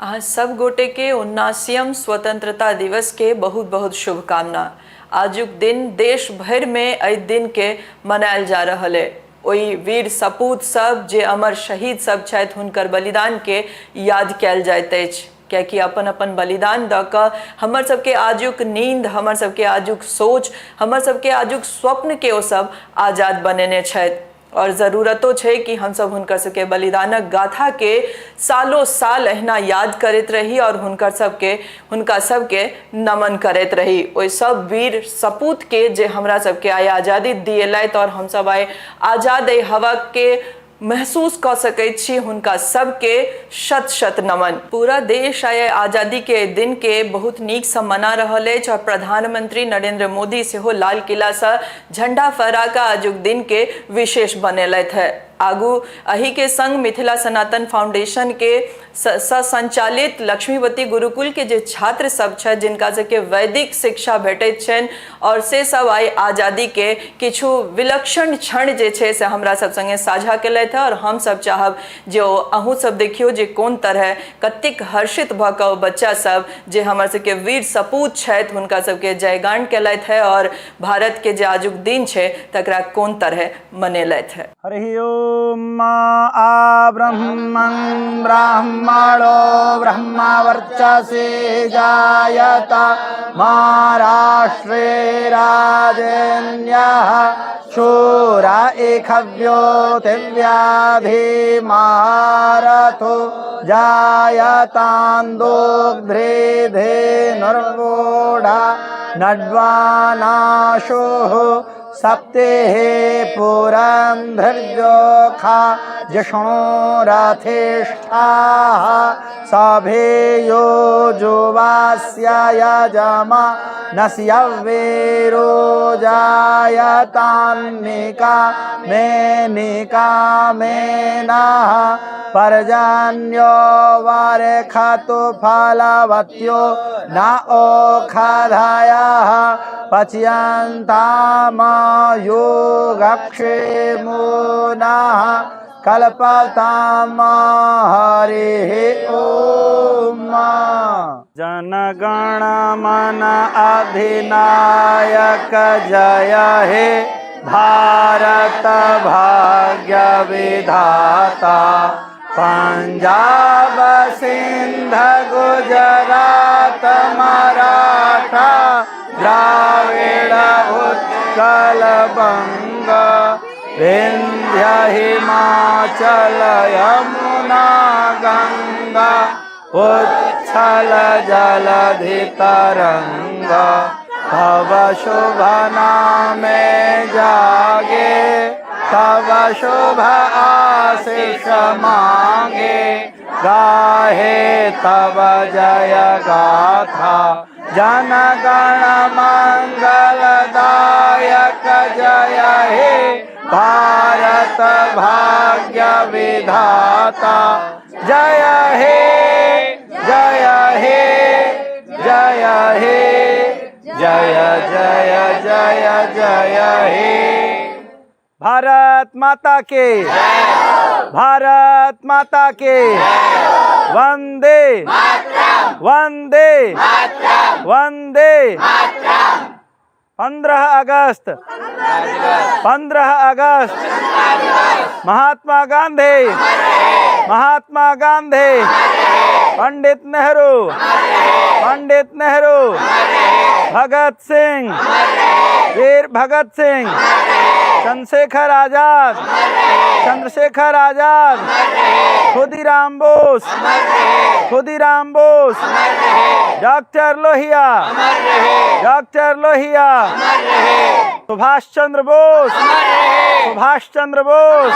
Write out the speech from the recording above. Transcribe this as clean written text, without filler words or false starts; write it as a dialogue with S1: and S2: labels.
S1: अहाँ सब गोटे के 79म स्वतंत्रता दिवस के बहुत बहुत शुभकामना। आजुक दिन देश भरि में एहि दिन के मनायल जा रहल है। ओहि वीर सपूत सब जे अमर शहीद सब छथि हुनकर बलिदान के याद कयल जाइत अछि, कियाकि अपन अपन बलिदान दऽ कऽ हमर सबके आजुक नींद, हमर सबके आजुक सोच, हमर सबके आजुक स्वप्न के ओ सब आजाद बनेने छथि। और जरूरतो छै कि हमसब हुनकर सबके बलिदानक गाथा के सालो साल अहिना याद करैत रही और हुनका सबके नमन करैत रही। ओहि सब वीर सपूत के जे हमरा सबके आइ आजादी दिएलथि और हमसब आइ आजाद एहि हवा के महसूस कऽ सकैत छी, हुनका सबके शत शत नमन। पूरा देश आइ आजादी के दिन के बहुत नीक सँ मना रहल अछि और प्रधानमंत्री नरेंद्र मोदी सेहो लाल किला सँ झंडा फहरा कऽ आजुक दिन के विशेष बनेलथि है। आगू एहि के संग मिथिला सनातन फाउंडेशन के संचालित लक्ष्मीवती गुरुकुल के जे छात्र सब छथि, जिनका सबके वैदिक शिक्षा भेटैत छनि और से सब आइ आजादी के किछु विलक्षण क्षण जे छै से हमरा सब संगे साझा केलथि है। और हम सब चाहब जे ओ अहूँ सब देखियौ जे कोन तरह कतेक हर्षित भऽ कऽ ओ बच्चा सब जे हमर सबके वीर सपूत छथि हुनका सबके जयगान केलथि है और भारत के जे आजुक दिन छै तकरा कोन तरह मनेलथि है।
S2: हरि ओम आ ब्रह्मं ब्राह्मणो ब्रह्मवर्चसी जायत महाराष्ट्रे राजन्यः शूर एकव्योतिव्याधि महारथो जायतां दोग्ध्रेधेनुर्वोढा नड्वानाशुः सप्तेः पुरंधर्योखा जिष्णुरथिष्ठाः सभेयो जुवास्य यजमा नस्य वीरो जायतान्निका मेनिका मेनः पर्जन्यो वरखतु फलवत्यो न ओखधयः पच्यन्ताम योगक्षेमो नः कल्पताम हरिः ॐ। जनगण मन अधिनायक जय हे भारत भाग्य विधाता। पंजाब सिंध गुजरात मराठा द्राविड़ उत्कल बंग विंध्य हिमाचल यमुना गंगा उच्छल जलधि तरंग। तव शुभ नामे जागे तव शुभ आशीष मांगे गाहे तव जय गाथा। जन गण मंगलदायक जय हे भारत भाग्य विधाता। जय हे जय हे जय हे जय जय जय जय हे। भारत माता के, भारत माता के, वंदे वंदे वंदे। 15 अगस्त, 15 अगस्त, महात्मा गांधी, महात्मा गांधी, पंडित नेहरू, पंडित नेहरू, भगत सिंह, वीर भगत सिंह, चंद्रशेखर आजाद, चंद्रशेखर आजाद, खुदीराम बोस, खुदीराम बोस, डॉक्टर लोहिया, डॉक्टर लोहिया, सुभाष चंद्र बोस, सुभाष चंद्र बोस।